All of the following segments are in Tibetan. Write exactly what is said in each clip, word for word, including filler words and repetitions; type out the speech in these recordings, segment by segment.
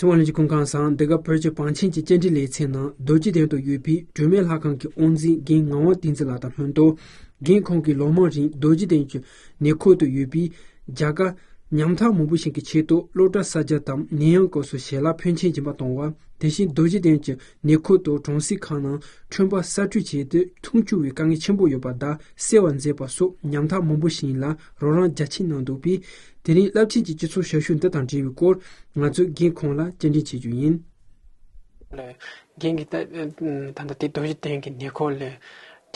ཨ་ལན་གྱི་ཀུན་ཁང་སང་འདི་ག་བོད་ཀྱི་བང་ཆེན་གྱི་བཅར་འདྲི་ལེ་ཚན་ནང་རྡོ་རྗེ་གདན་དུ་ཡོད་པའི་སྒྲོལ་མའི་ལྷ་ཁང་གི་དབུ་འཛིན་རྒན་ངག་དབང་བསྟན་འཛིན་ལགས་དང་ལྷན་དུ། རྒན་ཁོང་གིས་ལོ་མང་རིང་རྡོ་རྗེ་གདན་གྱི་ཉེ་འཁོར་དུ་ཡོད་པའི་རྒྱ་གར་ཉམ་ཐག་མང་པོ་ཞིག་གི་ཆེད་དུ་སློབ་གྲྭ་གསར་རྒྱག་དང་ནད་ཡམས་སྐབས་སུ་ཞལ་ལག་ཕོན་ཆེན་སྦྱིན་པ་གཏོང་བ། དེ་བཞིན་རྡོ་རྗེ་གདན་གྱི་ཉེ་འཁོར་དུ་གྲོང་གསེབ་ཁག་ནང་ཁྲོན་པ་གསར་སྐྲུན་བྱས་ཏེ་འཐུང་ཆུ་བའི་དཀའ་ངལ་ཆེན་པོ་ཡོད་པ་དག་སེལ་བར་མཛད་པ་སོགས་ཉམ་ཐག་མང་པོ་ཞིག་ལ་རོགས་རམ་རྒྱ་ཆེ་གནང་འདུག་པས། དེ་རིང་རླབས་ཆེན་གྱི་སྤྱི་ཚོགས་ཞབས་ཞུ་འདི་དང་འབྲེལ་བའི་སྐོར་ང་ཚོས་རྒན་ཁོང་ལ་བཅར་འདྲི་བྱེད་རྒྱུ་ཡིན། རྒན་གྱིས་ད་ད་ལྟ་དེ་རྡོ་རྗེ་གདན་གྱི་ཉེ་འཁོར་ལ་རྒྱ་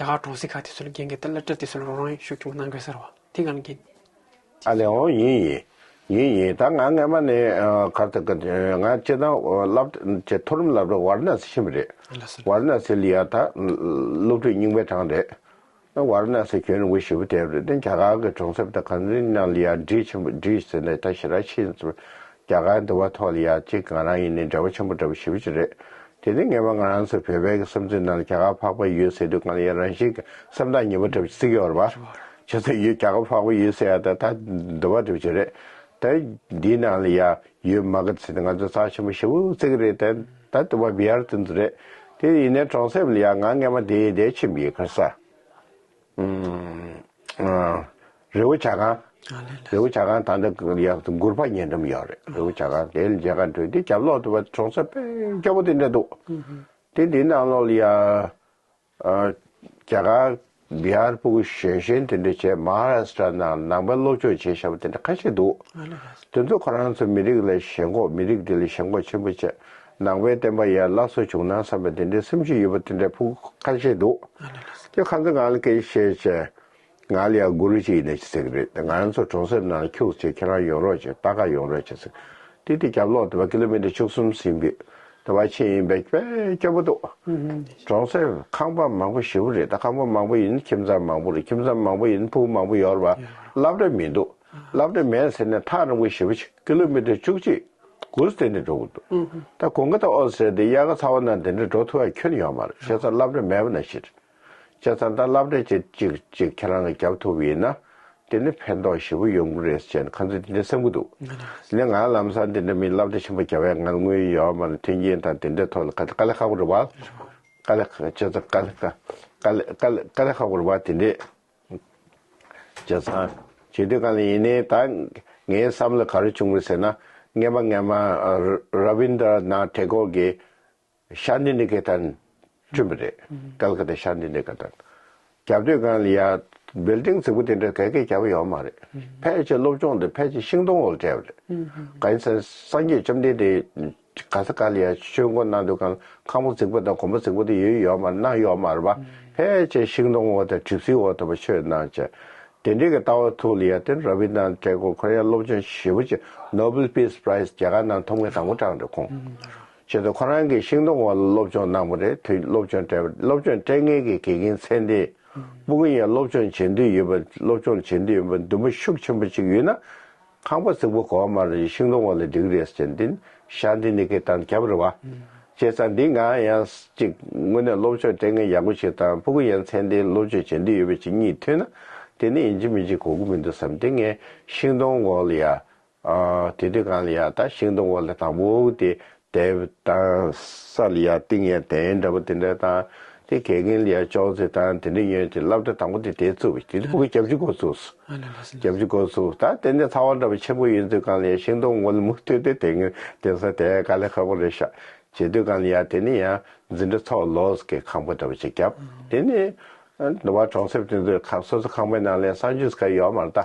གར་གྲོང་གསེབ་ཁག་དེ་ཚོ་ལ་རྒན་གྱིས་ད་སློབ་གྲྭ་དེ་ཚོ་ལ་རོགས་རམ་ཤུགས་ཆེན་པོ་གནང་དགོས་ཟེར་བ་དེ་ག་ལ་རྒན། ཨ་ལེ་འོ་ཡིན་ཡིན། ཡིན་ཡིན། ད་ང་སྔ་མ་ནས་ཨ་གར་དུ་ག་ང་སྤྱི་བཏང་སློབ་ཀྱི་མཐོ་རིམ་སློབ་གྲྭ་ཝཱ་ར་ཎ་སི་ཕྱིན་པ་རེད། ཝཱ་ར་ཎ་སི་ལ་ཡ་ད་སློབ་ཕྲུག་རྙིང་པའི་གྲངས་རེད། ཝཱ་ར་ཎ་སི་ཁྱོན་ནས་དབུ་ཞེ་པོ་དེ་རེད་དེ་རྒྱ་གར་གྱི་གྲོང་གསེབ་དང་གང་འདྲའི་ནང་ལ་ཡ་འདྲིས་ཆེན་པོ་འདྲིས་ཟེར་ནས་ད་ཞེ་དྲག་ཤེས་ཚུལ་རྒྱ་གར་འདི་བ་ཐོག་ལ་ཡ་གཅིག་ང་རང་ཡིན་ནའི་འབྲེལ་བ་ཆེན་པོ་འདྲ་པོ་ཞེ་པོ་ཅིག་རེད། དེ་ནི་ངས་མ་ང་རང་ཚོ་བོད་པའི་གི་བསམ་ཚུལ་ནང་ལ་རྒྱ་གར་འཕགས་པ་ཡོད་ཟེར་དུས་གང་ལ་ཡ་རང་བཞིན་གྱི་སེམས་ཐག་ཉེ་པོ་འདྲ་པོ་བརྩི་གི་ཡོད་རེད་པ། བྱས་ཙང་ཡོད་རྒྱ་གར་འཕགས་པ་ཡོད་ཟེར་ཡ་ད་ད་འདི་བ་འདྲ་པོ་ཅིག་རེད། ད་འདིའི་ནང་ལ་ཡ་ཡོད་མ་གི་ཟེར་ནས་ང་ཚོ་རྩ་ཆེན་པོ་ཞེ་པོ་བརྩི་གི་རེད་དེ་ད་འདི་བ་བི་ཧར་དེ་ཚོ་རེད། དེ་ཡིན་ནའི་གྲོང་གསེབ་ལ་ཡ་ང་སྔས་མ་དེ་ཡིན་དེ་ཕྱིན་པའི་ཁར་ས། ཨུམ། ཨ། རི་བོ་བྱ་རྐང་། ཨ་ལེ་ལེ། རི་བོ་བྱ་རྐང་ད་ལྟ་ཡག་གུར་པ་ཉེ་འགྲམ་ཡོད་རེད། རི་བོ་བྱ་རྐང་དེ་ལ་མཇལ་ཁ་འགྲོ་དུས་རྒྱབ་ལོགས་དུ་བ་གྲོང་གསེབ་དཔེ་སྐྱོ་པོ་དེ་འདྲ་འདུག་ཨུ་ཧུ། དེ་འདི་ནང་ལོགས་ལ་ཡ། ཨ། རྒྱ་གར་བི་ཧར་ཕྲུ་གུ་གཞོན་གཞོན་དེ་འདྲ་བྱས་མ་ཧཱ་རཱ་ཤི་ཏྲ་ནང་ནང་པའི་སློབ་སྦྱོང་བྱས་བཞག་པ་དེ་འདྲ་ཁ་ཤས་འདུག་ཨ་ལེ་ལེ། དེ་ཚོ་ཁོ་རང་ཚོ་མི་རིགས་ལ་ཞེན་ཁོག་མི་རིགས་འདི་ལ་ཞེན་ཁོག་ཆེན་པོ་བྱས་ནང་པའི་བསྟན་པ་ཡར་སླར་གསོ་བྱུང་ན་བསམ་པའི་དེ་འདྲའི་སེམས་ཤུགས་ཡོད་པ་དེ་འདྲའི་ཕྲུ་གུ་ཁ་ཤས་འདུག་ཨ་ལེ་ལེ། དེ་ཁ་ཚ་ང་ལ་སྐད་ཆ་བཤད་བྱས། ང་ལ་ཡང་གུ་རུ་ཅིག་ཡིན་ན་ཅི་ཟེར་གི་རེད། ང་རང་ཚོ་གྲོང་གསེབ་ནང་ཁྱུག་ཅིག་ཁྱེད་རང་ཡོང་རོགས་བྱེད། ལྟ་ག་ཡོང་རོགས་བྱེད་ཟེར། དེ་དེ་རྒྱབ་ལོགས་དེ་བ་ཀི་ལོ་མི་ཊར་བཅུ་གསུམ་ཟིན་པའི་དེ་བ་ཕྱིན་ཡིན་པས་དཔེ་སྐྱོ་པོ་འདུག་གྲོང་གསེབ་ཁང་པ་མང་པོ་ཞེ་པོ་རེད། ད་ཁང་པ་མང་པོ་ཡིན་ཁྱིམ་ཚང་མང་པོ་རེད། ཁྱིམ་ཚང་མང་པོ་ཡིན་ཕྲུ་གུ་མང་པོ་ཡོད་རེད་བ། སློབ་གྲྭ་མི་འདུག་སློབ་གྲྭ་མེད་ཟེར་ནས་ཐག་རིང་པོ་ཞེ་པོ་ཅིག་ཀི་ལོ་མི་ཊར་བཅུ་གཅིག་གུ་སུ་དེ་འདྲ་འགྲོ་གི་འདུག་ད་དགུན་ཁ་དང་ཨོ་ཟེར་དེ་དབྱར་ཁ་ཚ་བ་ན་དེ་འདྲ་འགྲོ་ཐུབ་ཡ་ཁྱོན་ཡོད་མ་རེད། བྱས་ཙང་སློབ་གྲྭ་མེད་པ་ནང་བཞིན་རེད། བྱས་ཙང་ད་སློབ་གྲྭ་ཅིག་ཅིག་ཅིག་ཁྱེད་རང་གིས་རྒྱབ་ཐུབ་པ་ཡིན་ན་དེ་ནི་ཕན་ཐོགས་ཞེ་པོ་ཡོང་གི་རེད་ཟེར་ནས་ཁ་ཚོད་དེ་འདྲ་བསམ་གི་འདུག་ལས་ང་ལམ་སང་དེ་འདྲ་མི་སློབ་གྲྭ་ཆེན་པོ་རྒྱབ་ཡ་ང་ལ་དངུལ་ཡོད་མ་རེད། མཐུན་རྐྱེན་དང་དེ་འདྲ་ཐོག་ལ་དཀའ་ལས་ཁག་པོ་རེད་བ། དཀའ་ལས་ཁག་བྱས་ཙང་དཀའ་ལས་ཁག་དཀའ་ལས་དཀའ་ལས་དཀའ་ལས་ཁག་པོ་རེད་བ། དེ་འདྲས་བྱས་ཙང་བྱེད་དུས་གང་ལ་ཡིན་ནའི་ད་ངའི་བསམ་བློ་ག་རེ་བྱུང་རེད་ཟེར་ན་སྔས་མ་སྔས་མ་ར་བིན་དྲ་ནཱ་ཐེ་གོར་གྱི་ཤཱནྟི་ནི་ཀེ་ཏན་བསྐྲུན་པ་རེད། ཀལ་ཀ་ཏ་ཤཱནྟི་ནི་ཀེ་ཏན། རྒྱབ་དུས་སྒང་ལ་ཡ་བིལ་ཌིང་རྫིག་པོ་དེ་འདྲ་ག་གེ་རྒྱབ་ཡོད་མ་རེད། ཕལ་ཆེར་སློབ་སྦྱོང་དེ་ཕལ་ཆེར་ཤིང་སྡོང་འོག་ལ་སྤྲད་པ་རེད། གང་ཡིན་ཟེར་ན་སངས་རྒྱས་བཅོམ་ལྡན་འདས་ག་ས་ག་ལ་ཡ་ཆོས་འཁོར་གནང་དུས་སྒང་ཁང་པ་རྫིག་པོ་དང་དགོན་པ་རྫིག་པོ་དེ་ཡོད་ཡོད་མ་རེད། གནང་ཡོད་མ་རེད་པ། ཕལ་ཆེར་ཤིང་སྡོང་འོག་དང་གྲིབ་བསིལ་འོག་དེ་པ་ཆོས་གནང་བྱས། དེ་འདྲའི་གི་ལྟ་བ་ཐོག་ལ་ཡ་དེ་ར་བིན་དྲ་ནཱཐ་ཐེ་གོར་ཁོ་རང་ཡ་སློབ་སྦྱོང་ཞེ་པོ་ཅིག་ནོ་བེལ་པིས་པ་རའི་ཛི་རྒྱ་གར་ནང་ཐོབ་མཁན་དང་པོ་གྲགས་འདུག་ཁོང་། བྱས་ཙང་ཁོ་རང་གིས་ཤིང་སྡོང་འོག་ལ་སློབ་སྦྱོང་གནང་བ་རེད། དེ་སློབ་སྦྱོང་སྤྲད་པ་རེད། སློབ་སྦྱོང་སྤྲད་མཁན་གྱི་དགེ་རྒན་ཚན་ཏེ། སྤུ་གུ་ཡིན་ཡང་སློབ་སྦྱོང་བྱེད་འདོད་ཡོད་པ་སློབ་སྦྱོང་བྱེད་འདོད་ཡོད་པ་འདུན་པ་ཤུགས་ཆེན་པོ་ཅིག་ཡོད་ན། ཁང་པ་རྫིག་པོ་དགོས་མ་རེད། ཤིང་སྡོང་འོག་ལ་འགྲིག་རེད་ཟེར་འདི་ནི་ཤཱནྟི་ནི་ཀེ་ཏན་རྒྱབ་རེད་བ། བྱས་ཙང་འདི་ང་ཡང་ཅིག་དངོས་གནས་སློབ་སྦྱོང་སྤྲད་མཁན་ཡག་པོ་ཞིག་དང་སྤུ་གུ་ཡང་ཚན་ཏེ་སློབ་སྦྱོང་བྱེད་འདོད་ཡོད་པ་ཅིག་གཉིས་ཐོན་ན་དེ་ནི་ཡིན་གཅིག་མིན་གཅིག་དགོས་ཀྱི་མི་འདུག་བསམ་སྟེ་ངས་ཤིང་སྡོང་འོག་ལ་ཡ། ཨ། དེ་དུས་སྒང་ལ་ཡ་ད་ཤིང་སྡོང་འོག་ལ་དང་པོ་དེ་དེབ་དང་ས་ལ་ཡ་ཏིང་ཡ་དན་འདྲ་པོ་དེ་འདྲ་དང་དེ་དགེ་རྒན་ལ་ཡ་ཅོག་ཙེ་དང་དེ་འདྲ་ཡོད་ཅེས་སློབ་གྲྭ་དང་པོ་དེ་དེ་བཙུགས་པ་དེ་དུས་ཕྲུ་གུ་བརྒྱད་ཅུ་འགོ་བཙུགས་སོང་། བརྒྱད་ཅུ་འགོ་བཙུགས་ད་དེ་འདྲ་ཚ་བ་འདྲ་པོ་ཆེན་པོ་ཡིན་དུས་སྒང་ལ་ཡ་ཤིང་སྡོང་འོག་ལ་མུ་མཐུད་དེ་དེ་ངས་དེ་ས་དེ་དཀའ་ལས་ཁག་པོ་རེད་ཤག་བྱེད་དུས་སྒང་ལ་ཡ་དེ་ནི་ཡང་འཛིན་གྲྭ་ཚོགས་ལོགས་ཀྱི་ཁང་པ་འདྲ་པོ་ཅིག་བརྒྱབ། དེ་ནི་འདི་བ་གྲོང་གསེབ་དེ་ཚོའི་ཁ་སོ་སོ་ཁང་པའི་ནང་ལ་ཡང་གསར་འགྱུར་ཟེར་ཡོད་མ་རེད་ད།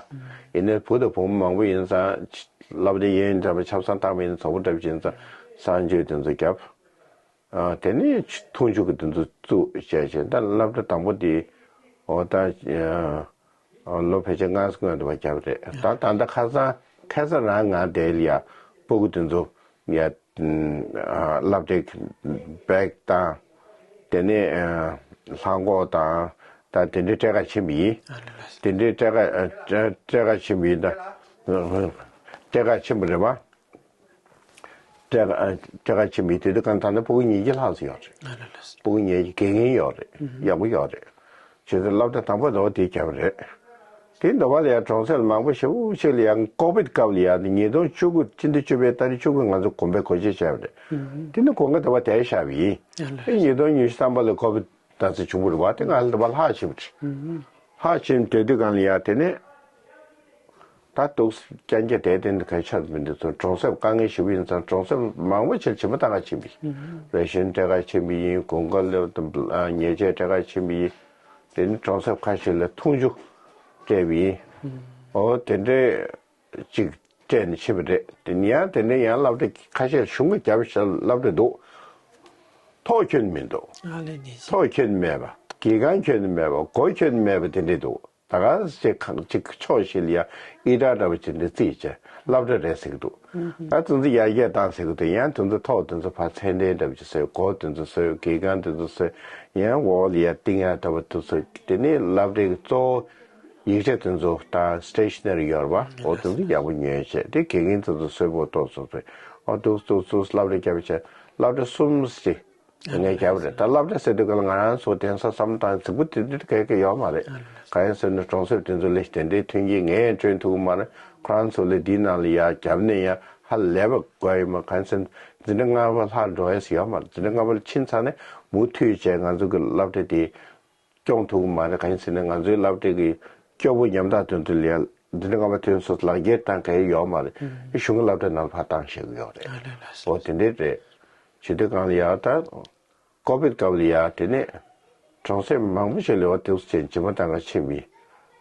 ཡིན་ནའི་བུ་དང་བུ་མོ་མང་པོ་ཡིན་ཙང་སློབ་གྲྭ་ཡིན་འདྲ་པོ་ཆབ་གསང་བཏང་བ་ཡིན་ཚོགས་པ་འདྲ་པོ་ཡིན་ཙང་གསར་འགྱུར་དེ་ཚོ་བརྒྱབ། དེ་ནི་འཐུང་ཆུ་གི་དེ་ཚོ་བཙུགས་བྱས་བྱས་ད་སློབ་གྲྭ་དང་པོ་དེ་འོ་ད། ལོ་ཕལ་ཆེར་ལྔ་སྔོན་དུ་བ་བརྒྱབ་རེད། ད་ད་ལྟ་ཁ་སང་ཁ་སང་རང་ང་དེ་ལ་ཡ་སྤུ་གུ་དེ་ཚོ་ཡ་སློབ་གྲྭའི་བེག་དང་དེ་ནས་ལྷམ་གོག་དང་ད་དེ་འདྲའི་སྤྲད་ག་ཕྱིན་པ་ཡིན། དེ་འདྲའི་སྤྲད་ག་སྤྲད་ག་ཕྱིན་པ་ཡིན་ད། སྤྲད་ག་ཕྱིན་པ་རེད་བ། སྤྲད་ག་སྤྲད་ག་ཕྱིན་པའི་དུས་དུས་གང་ད་ནི་སྤུ་གུ་ཉིས་བརྒྱ་ལྷག་ཙམ་ཡོད་རེད། ཨ་ལ་ལ། སྤུ་གུ་ཉིས་བརྒྱ་དགེ་རྒན་ཡོད་རེད། ཡག་པོ་ཡོད་རེད། བྱས་ཙང་སློབ་གྲྭ་དང་པོ་དེ་བ་དེ་བརྒྱབ་རེད། དེ་འདི་བ་ལ་ཡང་གྲོང་གསེབ་མང་པོ་ཞེ་པོ་ཅིག་ལ་ཡང་ཀོ་བིད་སྐབས་ལ་ཡང་ཉིས་སྟོང་བཅུ་དགུ་སྤྱི་ཟླ་བཅུ་པའི་ཏ་རིག་བཅུ་དགུ་ང་ཚོ་དགོན་པའི་སྒོ་འབྱེད་བྱས་པ་རེད། དེ་ནི་དགོན་པ་འདི་བ་དེ་བཞག་པ་ཡིན། དེ་ཉིས་སྟོང་ཉི་ཤུ་ཐམ་པ་ལ་ཀོ་བིད་ད་ཚེ་བྱུང་བ་རེད་བ། དེ་ང་ལ་འདི་བ་ལྷག་ཕྱིན་པ་རེད། ལྷག་ཕྱིན་དེ་དུས་གང་ལ་ཡང་དེ་ནས་ད་འདུག་རྐྱང་རྐྱང་དེ་དེ་འདི་ག་ཆགས་མི་འདུག་ཚོ། གྲོང་གསེབ་དཀའ་ངལ་ཞེ་པོ་ཡིན་ཙང་གྲོང་གསེབ་མང་པོ་ཕྱིར་བྱིས་པ་བཏང་ག་ཕྱིན་པ་ཡིན། རེ་ཤན་སྤྲད་ག་ཕྱིན་པ་ཡིན། དགུན་ཁ་སླེབས་དུས་ཉལ་ཆས་སྤྲད་ག་ཕྱིན་པ་ཡིན། དེ་ནི་གྲོང་གསེབ་ཁ་ཤས་ལ་འཐུང་ཆུ་སྤྲད་པ་ཡིན། འོ་དེ་འདྲས་ཅིག་སྤྲད་ནས་ཕྱིན་པ་རེད། དེ་ནི་ཡང་དེ་འདྲས་ཡང་སློབ་གྲྭ་ཁ་ཤས་གཞུང་གིས་བརྒྱབ་བཞག་སློབ་གྲྭ་འདུག་ཐོག་ཁྱོན་མི་འདུག་ཨ་ལེ་ནི་ཐོག་ཁྱོན་མེད་པ། གྱི་གང་ཁྱོན་མེད་པ། སྒོ་ཁྱོན་མེད་པ་དེ་འདྲས་འདུག་ད་ག་ཅིག་ཁང་ཅིག་ཕྱོགས་ཤིག་ལ་ཡ་ཨི་ཏྲ་འདྲ་བ་ཅིག་འདི་རྩིས་བྱས་སློབ་གྲྭ་རེད་ཟེར་གི་འདུག་ད་དེ་ཚོ་ཡར་རྒྱས་བཏང་ཟེར་གི་འདུག་ཡང་དེ་ཚོ་ཐོག་དེ་ཚོ་ཕར་ཚད་ལྡན་འདྲ་བ་ཅིག་བཟོས། སྒོ་དེ་ཚོ་བཟོས། གྱི་གང་དེ་ཚོ་བཟོས། ཡང་འོག་ལ་ཡ་ཏིང་ཡ་འདྲ་བ་དེ་ཚོ། དེ་ནས་སློབ་གྲྭའི་གཙོ་བོ་ཡིག་ཆ་དེ་ཚོ་དང་སི་ཊེ་ཤ་ན་རི་ཡོད་རེད་བ། འོ་དེ་ཚོ་ཡག་པོ་ཉོས་བྱས། དེ་དགེ་རྒན་དེ་ཚོ་གསོན་པོ་ཏོག་ཙམ་བཟོས། འོ་འདུག་འདུག་འདུག་སློབ་གྲྭ་བརྒྱབ་བྱས་སློབ་གྲྭ་གསུམ་ཅིག་ངས་རྒྱབ་རེད། ད་སློབ་གྲྭ་ཟེར་དུས་ག་ལ་ང་རང་ཚོ་དེང་སང་བསམ་བློ་བཏང་རྫིག་པོ་དེ་འདྲ་ག་གེ་ཡོད་མ་རེད། གང་ཡིན་ཟེར་ན་གྲོང་གསེབ་དེ་ཚོ་ལས་དེ་འདྲའི་མཐུན་རྐྱེན་ངས་ཡང་བསྐྲུན་ཐུབ་ཀྱི་མ་རེད། ཁོ་རང་ཚོ་ལས་འདིའི་ནང་ལ་ཡར་རྒྱབ་ནས་ཡང་ཧ་ལས་པ་དགོས་ཡོད་མ། གང་ཡིན་ཟེར་ན་འཛིན་གྲྭ་ལྔ་པ་ལྷག་འགྲོ་ཡས་ཡོད་མ་རེད། འཛིན་གྲྭ་ལྔ་པ་ལ་ཕྱིན་ཚར་ནས་མུ་མཐུད་བྱས་ང་ཚོ་གི་སློབ་གྲྭ་དེ་སྐྱོང་ཐུབ་ཀྱི་མ་རེད། གང་ཡིན་ཟེར་ན་ང་ཚོའི་སློབ་གྲྭ་གི་སྐྱོ་པོ་ཉམ་ཐག་དོན་དུ་ལ་འདི་འདྲ་ང་མ་ཐོན་སོང་ལག་འཁྱེར་བཏང་ག་ཡོད་མ་རེད། གཞུང་གི་སློབ་གྲྭ་ནང་ལ་ཕར་བཏང་བཞག་གི་ཡོད་རེད། འོ་དེ་འདྲས་རེད། བྱེད་དུས་གང་ལ་ཡ་ད་ཀོ་བིད་སྐབས་ལ་ཡ་དེ་ནས་གྲོང་གསེབ་མང་པོ་ཞིག་ལ་འོ་དེ་ཚོ་བྱས་སྦྱིན་པ་བཏང་ག་ཕྱིན་པ་ཡིན།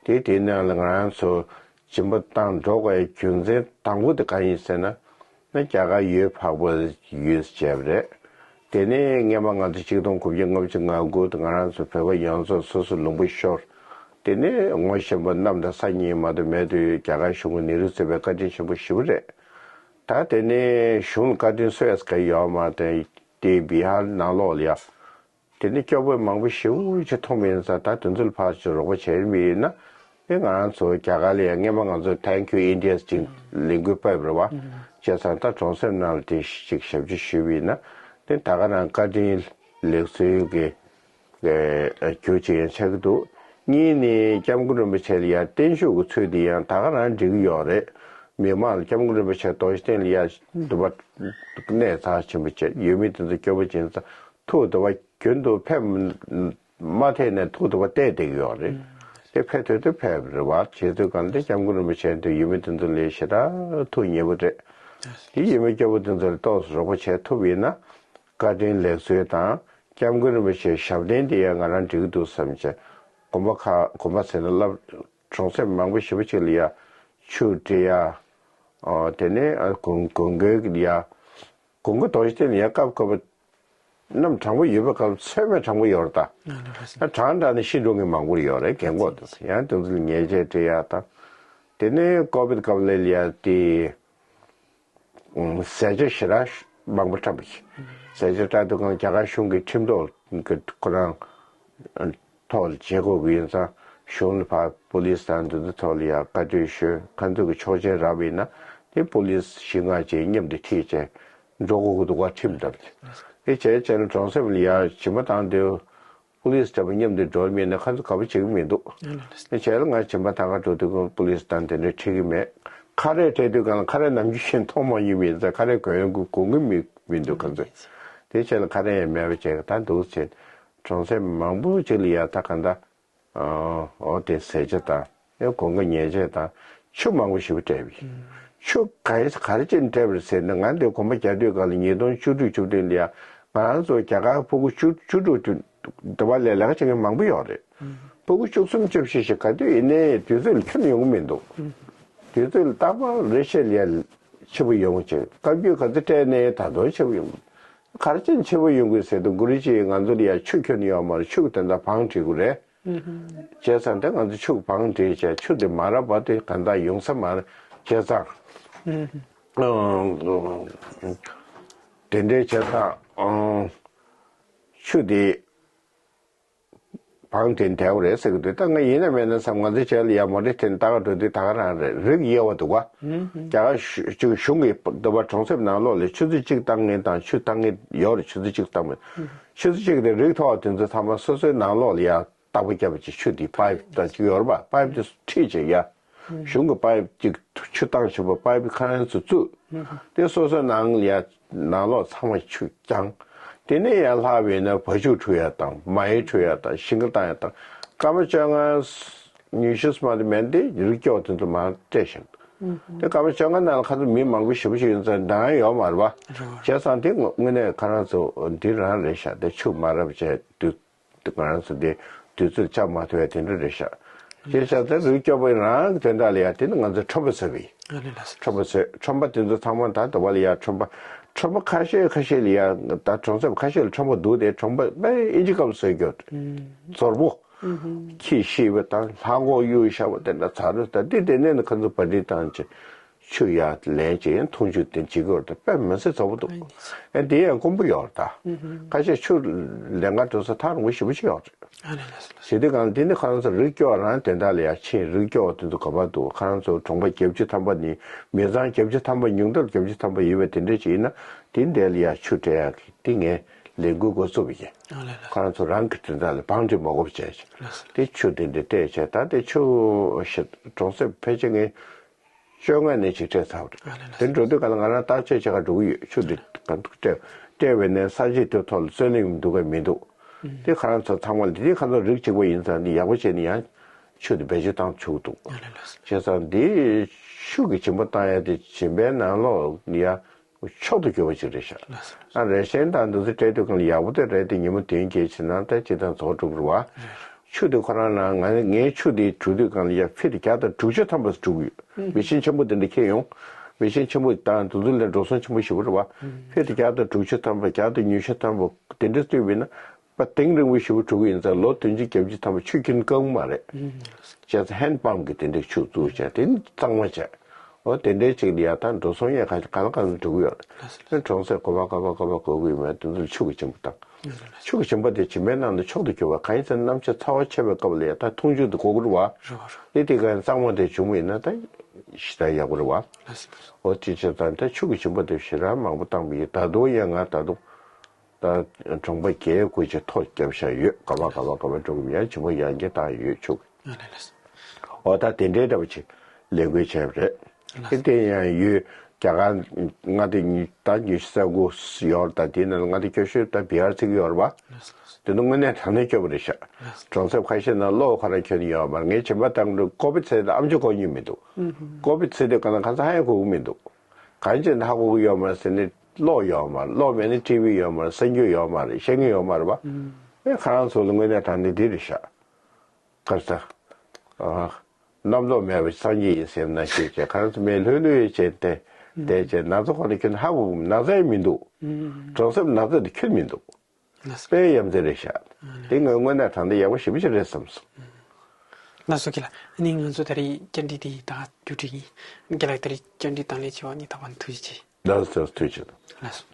དེ་དེའི་ནང་ལ་ང་རང་ཚོ་སྦྱིན་པ་བཏང་འགྲོ་དགོས་ཡ་རྒྱུ་མཚན་དང་པོ་དེ་གང་ཡིན་ཟེར་ན། ནི་རྒྱ་གར་ཡུལ་འཕགས་པོ་ཡུལ་བྱས་པ་རེད། དེ་ནས་སྔོན་མ་ང་ཚོ་ཆིག་སྟོང་དགུ་བརྒྱ་ལྔ་བཅུ་ང་དགུ་དུ་ང་རང་ཚོ་བོད་པ་ཡོངས་རྫོགས་སོ་སོ་ལུང་པ་ཤོར། དེ་ནས་ངོ་ཤེས་པ་གནམ་དང་ས་གཉིས་མ་གཏོགས་མེད་དུས་རྒྱ་གར་གཞུང་གིས་ནེ་རུ་གཙོས་པའི་བཀའ་དྲིན་ཆེན་པོ་ཞེ་པོ་རེད། ད་དེ་ནས་གཞུང་ལ་བཀའ་དྲིན་གསོ་ཡས་ག་ཡོད་མ་རེད། དེ་བི་ཧར་ནང་ལོགས་ལ་ཡ། དེ་ནི་སྐྱོ་པོ་མང་པོ་ཞེ་པོ་ཅིག་མཐོང་བ་ཡིན་ཙང་ད་དེ་ཚོ་ལ་ཕར་ཅིག་རོགས་པ་བྱེད་མི་ཡིན་ན། དེ་ང་རང་ཚོ་རྒྱ་གར་ལ་ཡང་སྔོན་མ་ང་ཚོ་Thank You India ཅིག་ལས་འགུལ་སྤེལ་བ་རེད་བ། བྱས་ཙང་ད་གྲོང་གསེབ་ནང་ལ་དེ་ཅིག་ཞབས་ཕྱི་ཞུས་པ་ཡིན་ན། དེ་ད་ག་རང་བཀའ་དྲིན་ལེགས་གསོལ་གྱི་རྒྱུ་ཅིག་ཡང་ཆགས་ཀྱི་འདུག་གཉིས་ནི་སྐྱབས་མགོན་རིན་པོ་ཆེ་ལ་ཡང་བརྟན་བཞུགས་ཀྱི་ཚུལ་དེ་ཡང་ད་ག་རང་འགྲིག་གི་ཡོད་རེད། མི་མང་ལ་སྐྱབས་མགོན་རིན་པོ་ཆེ་རྡོ་རྗེ་གདན་ལ་ཡང་འདུག་པ་གནས་ཚང་ཆེན་པོ་བྱས་ཡུལ་མི་དེ་ཚོ་སྐྱོ་པོ་ཅིག་ཡིན་ཙང་ཐུགས་འདུག་པ། རྒྱུན་དུ་ཕེབས་མ་ཐེག་ནས་ཐུགས་འདུག་པ་བལྟས་བསྡད་ཀྱི་ཡོད་རེད། དེ་ཕེབས་ཐུབ་དུས་ཕེབས་རེད་བ། བྱེད་དུས་གང་དེ་སྐྱབས་མགོན་རིན་པོ་ཆེ་འདི་ཡུལ་མི་དེ་ཚོ་ལས་ཞེ་དྲག་ཐུགས་མཉེས་པོ་རེད། དེ་ཡུལ་མི་སྐྱོ་པོ་དེ་ཚོ་ལ་ཏོག་ཙམ་རོགས་པ་བྱས་ཐུབ་ཡིན་ན། བཀའ་དྲིན་ལེགས་གསོལ་དང་སྐྱབས་མགོན་རིན་པོ་ཆེའི་ཞབས་བརྟན་དེ་ཡང་ང་རང་འགྲིག་གི་འདུག་བསམ་བྱས། དགོན་པ་ཁག་དགོན་པ་ཟེར་ན་བླ་གྲོང་གསེབ་མང་པོ་ཞེ་པོ་ཅིག་ལ་ཡ་ཆུ་སྤྲད་ཡ། དེ་ནས་དགོན་དགོན་སྐོར་ཡ། དགོན་སྐོར་རྡོ་རྗེ་གདན་ལ་ཡ་སྐབས་སྐབས་གནམ་གྲང་པོ་ཡོད་པའི་སྐབས་ཚད་མེད་གྲང་པོ་ཡོད་རེད་ད། ཨ་ལེ་ལགས་སོ། ད་གྲང་དྲགས་ནས་ཤི་འགྲོ་མཁན་མང་པོ་ཡོད་རེད། རྒན་གོག་དེ་ཚོ་ཡང་དེ་ཚོ་ལ་ཉལ་ཆས་སྤྲད་ཡག་དང་། དེ་ནས་ཀོ་བིད་སྐབས་ལ་ཡ་དེ་ཟས་བཅད་ཞེ་དྲག་མང་པོ་སྤྲད་པ་ཞིག་ཟས་བཅད་སྤྲད་དུས་གང་རྒྱ་གར་གཞུང་གི་ཁྲིམས་ཐོག་གི་ཁོ་རང་ཐོག་ལ་བྱེད་དགོས་ཀྱི་ཡིན་ཙང་གཞུང་ལ་ཕར་པུ་ལིས་དང་འདི་ཚོ་ཐོག་ལ་ཡ་བཀའ་འཁྲོལ་ཞུས། ཁ་མཐུན་གྱི་ཆོག་མཆན་རག་པ་ཡིན་ན་དེ་པུ་ལིས་བཞི་ལྔ་བཅས་མཉམ་དུ་ཁྲིད་བྱས། འགྲོ་དགོས་ཀྱི་འདུག་ག་ཁྲིམས་ལྟར། དེ་བྱས་བྱས་ན་གྲོང་གསེབ་ལ་ཡར་བྱིས་པ་བཏང་དུས་པུ་ལིས་འདྲ་པོ་མཉམ་དུ་འགྲོ་མེད་ན་ཁ་ཚོ་ག་པ་བྱེད་ཀྱི་མི་འདུག་དེ་བྱས་ལ་ང་བྱིས་པ་ཐང་ག་འགྲོ་དུས་ཀུན་པུ་ལིས་དང་དེ་འདྲ་ཁྲིད་ཀྱི་མེད། ཁ་རས་སྤྲད་དུས་གང་ལ་ཁ་རས་ནམ་རྒྱུན་བཞིན་མཐོང་མ་མྱོང་མེད་ཙང་ཁ་རས་གོན་ཡོང་གི་གོན་གི་མི་མི་འདུག་ཁ་ཚོས། དེ་བྱས་ལ་ཁ་རས་ཡང་མེད་པ་བྱས་ད་འདུག་བྱས་གྲོང་གསེབ་མང་པོ་ཅིག་ལ་ཡར་ད་ག་འདྲ། འོ་དེ་ཟས་བཅད་དང་ཡང་དགུན་ཁ་ཉལ་ཆས་དང་ཆུ་མང་པོ་ཞེ་པོ་སྤྲད་པ་ཡིན། ཆུ་ག་རེ་ག་རེ་བྱས་ནས་སྤྲད་པ་རེད་ཟེར་ན་ང་འདིར་དགོན་པ་རྒྱག་དུས་སྐབས་ལ་ཉིས་སྟོང་བཅུ་དྲུག་བཅུ་བདུན་ལ་ཡ་ང་རང་ཚོ་རྒྱ་གར་ཕྲུ་གུ་བཅུ་བཅུ་དྲུག་དུ་འདི་བ་ལས་ལས་ཀ་བྱེད་མཁན་མང་པོ་ཡོད་རེད། ཕྲུ་གུ་བཅུ་གསུམ་བཅུ་བཞི་ཞིག་ག་དུས་ཡིན་ནའི་དུས་ཚོད་ལ་ཁྱོན་ཡོང་གི་མི་འདུག་དུས་ཚོད་ལ་རྟག་པར་རེ་ཤེད་ལ་ཡ་ཆེ་པོ་ཡོང་གི་བྱེད་བཀའ་བརྒྱུད་ག་ཚོད་སྤྲད་ནའི་ད་དུང་ཆེ་པོ་ཡོང་གི་མི་འདུག་ག་རེ་བྱས་ནས་ཆེ་པོ་ཡོང་གི་ཟེར་དུས་གུ་རུ་ཅིག་ང་ཚོ་ལ་ཡ་ཆུ་ཁྱོན་ཡོད་མ་རེད། ཆུ་གི་དོན་དག་བང་བསྒྲིགས་དགོས་རེད། བྱས་ཙང་དེ་ང་ཚོ་ཆུ་གི་བང་བསྒྲིགས་བྱས་ཆུ་དེ་མ་རག་བར་དུ་གང་ལྟར་ཡོང་ས་མ་རེད། བྱས་ཙང་དེ་འདྲའི་བྱས་ཙང་ཆུ་དེ་བང་བསྒྲིགས་བསྡད་པ་རེད་ཟེར་གི་འདུག་ད་ང་ཡིན་ན་མིན་ན་བསམ། ང་ཚོའི་རྗེས་ལ་ཡ་མོ་ཊ་འཐེན་ལྟ་ག་འགྲོ་དུས་ད་ག་རང་རེད། རིགས་དབྱེ་བ་འདུག་ག་རྒྱ་གར་གཞུང་གི་འདི་བ་གྲོང་གསེབ་ནང་ལོགས་ལ་ཆུ་ཚོད་གཅིག་བཏང་མཁན་དང་ཆུ་བཏང་མཁན་ཡོད་རེད། ཆུ་ཚོད་གཅིག་བཏང་མཁན་ཆུ་ཚོད་གཅིག་དེ་རིགས་མཐོ་བ་དེ་ཚོ་ཚང་མ་སོ་སོའི་ནང་ལོགས་ལ་ཡ། བཏགས་པ་བརྒྱབ་པ་ཅིག་ཆུ་དེ་པའིབ་དང་ཅིག་ཡོད་རེད་པ། པའིབ་དེ་ཁྲིད་བྱས་ཡ། གཞུང་གི་པའིབ་ཅིག་ཆུ་བཏང་བྱས་པ་པའིབ་ཁ་རང་ཚོ་བཙུགས། དེ་སོ་སོའི་ནང་ལ་ཡ་ནང་ལོགས་ཚང་མ་ཆུ་བརྐྱངས། དེ་ནས་ཡར་ལྷག་པ་ཡིན་ན་བ་ཕྱུགས་འཁྲུ་ཡ་དང་མ་ཧེ་འཁྲུ་ཡ་དང་ཞིང་ཁ་བཏང་ཡ་དང་སྐར་མ་བཅོ་ལྔ་ཉི་ཤུ་ཙམ་དེ་མིན་ཏེ་རི་སྐྱོ་དེ་ཚོ་མར་སྤྲད་བཞག་འདུག་དེ་སྐར་མ་བཅོ་ལྔ་ནང་ལ་ཁ་ཚོ་མི་མང་པོ་ཞེ་པོ་ཞིག་ཡོད་ཙང་འདང་ཡོད་མ་རེད་པ། བྱས་ཙང་དེ་དངོས་གནས་ཁ་རང་ཚོ་འདི་རང་རེད་ཤག་དེ་ཆུ་མ་རག་བྱས་དུས། དེ་ང་རང་ཚོ་འདི་དུས་ཚོད་བཅའ་མ་ཐུབ་ཡ་དེ་འདྲ་རེད་ཤག་བྱས་ཙང་དེ་རི་སྐྱོ་པ་རང་གི་དོན་དག་ལ་ཡ་དེ་ནི་ང་ཚོ་ཁྲོན་པ་བཟོས་པ་ཡིན། ཁྲོན་པ་བཟོས། ཁྲོན་པ་དེ་ཚོ་ཚང་མ་ད་ལྟ་བ་ལ་ཡ་ཁྲོན་པ། ཁྲོན་པ་ཁ་ཤས་ཁ་ཤས་ལ་ཡ་ད་གྲོང་གསེབ་ཁ་ཤས་ལ་ཁྲོན་པ་འདུག་དེ་ཁྲོན་པ་དཔེ་ཨིན་ཇི་སྐབས་བཟོས་རྒྱུ་རྫོར་པོ། ཁྱི་ཤི་བ་དང་ལྷ་མགོ་གཡུག་བཞག་པ་དེ་འདྲ་ཚ་རུ་ད་དེ་དེ་ནས་ནི་ཁོ་ཚོ་བ་འདི་བཏང་བྱས། ཆུ་ཡར་ལེན་བྱེད་ཡང་འཐུང་ཆུ་དེ་བྱེད་དགོས་རེད། དཔེ་མི་སྲིད་ཚ་པོ་འདུག་ཨེ་འདི་ཡང་དཀོན་པོ་ཡོད་རེད་ད། ཁ་ཤས་ཆུ་ལེན་ག་འགྲོ་ས་ཐག་རིང་པོ་ཞེ་པོ་ཅིག་ཡོད་རེད། བྱེད་དུས་གང་དེ་ནི་ཁ་རང་ཚོ་རི་སྐྱོ་རང་དོན་དག་ལ་ཡ་ཕྱིན། རི་སྐྱོ་དེ་ཚོ་ག་པར་འདུག་ཁ་རང་ཚོ་གྲོང་པ་བརྒྱད་ཅུ་ཐམ་པ་ནི་མི་ཚང་བརྒྱད་ཅུ་ཐམ་པ་ཉུང་མཐར་བརྒྱད་ཅུ་ཐམ་པ་ཡོད་པའི་དེ་འདྲ་ཅིག་ཡིན་ན་དེ་འདྲ་ལ་ཡ་ཆུ་སྤྲད་ཡག་གི་དེ་ངས་ལས་འགུལ་འགོ་བཙུགས་པ་ཡིན། ཁ་རང་ཚོ་རང་གི་དོན་དག་ལ་བང་སྒྲིག་མ་དགོས་པ་བྱས་བྱས་དེ་ཆུ་དེ་འདྲ་སྤྲད་བྱས་ད་དེ་ཆུ་ཞིག་གྲོང་གསེབ་ཕལ་ཆེར་ངས། བཅོ་ལྔ་ནས་ཅིག་སྤྲད་ཚར་བ་རེད། དེ་འགྲོ་དུས་ག་ལ་ང་རང་བརྟག་དཔྱད་བྱེད་ག་འགྲོ་གི་ཡོད། ཆུ་འདི་ག་འདུག་སྤྲད་སྤྲད་པའི་ནས་ས་གཞི་དེ་ཐོག་ལ་བརྩོན་ལེན་འདུག་ག་མི་འདུག་དེ་ཁ་རང་ཚོ་ཚང་མ་ལ་དེ་ཁ་ཚོ་རིགས་གཅིག་པ་ཡིན་ཙང་འདི་ཡག་པོ་བྱས་ནས་ཡང་ཆུ་འདི་བེད་སྤྱོད་བཏང་ཆོག་འདུག་བྱས་ཙང་འདི་ཆུ་གི་སྦྱིན་པ་བཏང་ཡ་དེ་སྦྱིན་པའི་ནང་ལོགས་ཡ་མཆོག་ཏུ་གྱུར་པ་ཅིག་རེད་ཤག་ཨ་རེ་ཤན་དང་འདི་ཚོ་སྤྲད་དུས་གང་ལ་ཡག་པོ་དེ་རེད་དེ་ཉིན་མོ་དོན་རྐྱེན་བྱེད་ན་ད་ཅི་དང་རྫོགས་འགྲོ་གི་རེད་བ། ཆུ་དེ་ཁོ་རང་ལ་ང་ངའི་ཆུ་དེ་བྲུས་དུས་གང་ལ་ཡ་ཕི་དེ་བརྒྱ་དང་དྲུག་ཅུ་ཐམ་པ་བྲུས་ཡོད། མི་ཤིན་ཆེན་པོ་དེ་འདྲ་ཁྱེར་ཡོང་། མི་ཤིན་ཆེན་པོ་དང་དེ་ཚོ་ལས་འགྲོ་སོང་ཆེན་པོ་ཞེ་པོ་རེད་བ། ཕི་དེ་བརྒྱ་དང་དྲུག་ཅུ་ཐམ་པ་བརྒྱ་དང་ཉི་ཤུ་ཐམ་པ་དེ་འདྲ་བཏུས་པས་ན་པ་གཏིང་རིང་པོ་ཞེ་པོ་བྲུས་ཡིན་ཙང་ལོ་བདུན་ཅུ་བརྒྱད་ཅུ་ཐམ་པ་ཆུ་ཁྱོན་བཀག་མ་རེད། བྱས་ཙང་ཧེན་པམ་གི་དེ་འདྲ་ཆུ་བཙུགས་བྱས་དེ་གཙང་མ་བྱས། འོ་དེ་འདྲའི་ཅིག་ལ་ཡ་ད་འགྲོ་སོང་ཡ་ག་ག་ལ་གང་འགྲོ་གི་ཡོད་རེད། གྲོང་གསེབ་ག་པ་ག་པ་ག་པ་དགོས་ཀྱི་ཡོད་མེད་དེ་ཚོ་ལ་ཆུ་གི་སྦྱིན་པ་བཏང་། ཆུ་གི་སྦྱིན་པ་དེ་སྦྱིན་པའི་ནང་དུ་མཆོག་ཏུ་གྱུར་པ་གང་ཡིན་ཟེར་ན་གནམ་ཕྱི་ཚ་བ་ཆེ་བའི་སྐབས་ལ་ཡ་ད་འཐུང་ཆུ་དེ་དགོས་ཀྱི་རེད་བ། དེ་དེ་ག་གཙང་མ་དེ་བྱུང་བ་ཡིན་ན་ད་ཞེ་དྲག་ཡག་པོ་རེད་བ། འོ་དེ་བྱས་ཙང་ད་ཆུ་གི་སྦྱིན་པ་དེ་ཞེ་དྲག་མང་པོ་བཏང་བ་ཡིན། ད་དུང་ཡང་ང་ད་དུང་ད་གྲོང་པ་བརྒྱད་དགུ་ཅིག་ཐོ་བརྒྱབ་བཞག་ཡོད། ག་པ་ག་པ་ག་པ་འགྲོ་གི་ཡོད། སྦྱིན་པ་ཡང་བསྐྱར་བཏང་ཡོད་ཆུ་གི། ཨོ་ད་དེ་འདྲའི་འདྲ་པོ་ཅིག་ལས་འགུལ་བྱས་པ་རེད། ཨེ་དེ་ཡང་ཡོད། རྒྱ་གར་མངའ་སྡེ་ཉི་ད་ཉི་ཤུ་རྩ་དགུ་ཡོད་རེད། ད་དེའི་ནང་ལ་མངའ་སྡེ་སྐྱོ་ཤོས་ད་བི་ཧར་ཚིག་ཡོད་རེད་པ། དེ་ནི་དངོས་གནས་དྲང་གནས་སྐྱོ་པོ་རེད་ཤག་གྲོང་གསེབ་ཁ་ཤས་ནང་གློག་ཁོ་རང་ཁྱོན་ནས་ཡོད་མ་རེད། ངས་བྱིན་པ་བཏང་འགྲོ་ཀོ་པི་ཚེ་དང་ཨམ་ཅོག་གོ་མྱོང་མི་འདུག་ཀོ་པི་ཚེ་དེ་ག་ན་ག་ས་ཧ་ཡང་གོ་གི་མི་འདུག་གང་ཅི་ཧ་གོ་གི་ཡོད་མ་རེད་ཟེར་ནས་གློག་ཡོད་མ་རེད། གློག་མེད་ན་ཊི་ཝི་ཡོད་མ་རེད། གསར་འགྱུར་ཡོད་མ་རེད། བཤད་མཁན་ཡོད་མ་རེད་པ། ཨེ་ཁོ་རང་ཚོ་ལ་དངོས་གནས་དྲང་གནས་འདི་རེད་ཤག་ག་རེ་ཟ། ཨ། རྣམ་རྟོག་མེད་པའི་སངས་རྒྱས་ཡིན་ཟེར་ན་ཤེས་བྱས་གང་ཚོད་མེད་ལྷོད་ལྷོད་བྱས་ཏེ་བསྡད་བྱས་ན་ཚ་ཁོ་ན་ཁྱོད་ཧ་གོ་ན་ཚ་ཡང་མི་འདུག་གྲོང་གསེབ་ན་ཚ་དེ་ཁྱོད་མི་འདུག་དཔེ་ཡ་མཚན་རེད་ཤག་དེ་ངས་དངོས་གནས་དྲང་བདེན་ཡག་པོ་ཞེ་པོ་ཅིག་རེད་བསམ་སོང་། ལགས་སོ་ཁྱེད་ལགས། ཨ་ནི་ང་ཚོ་ད་རེས་བཅར་འདྲི་དེ་ད་མཇུག་སྒྲིལ་ཡིན། ཁྱེད་ལགས་ད་རེས་བཅར་འདྲི་དང་ལེན་བྱས་པ་ནི་ད་བར་ཐུགས་རྗེ་ཆེ། ལགས་སོ་ཐུགས་རྗེ་ཆེ། ལགས་སོ།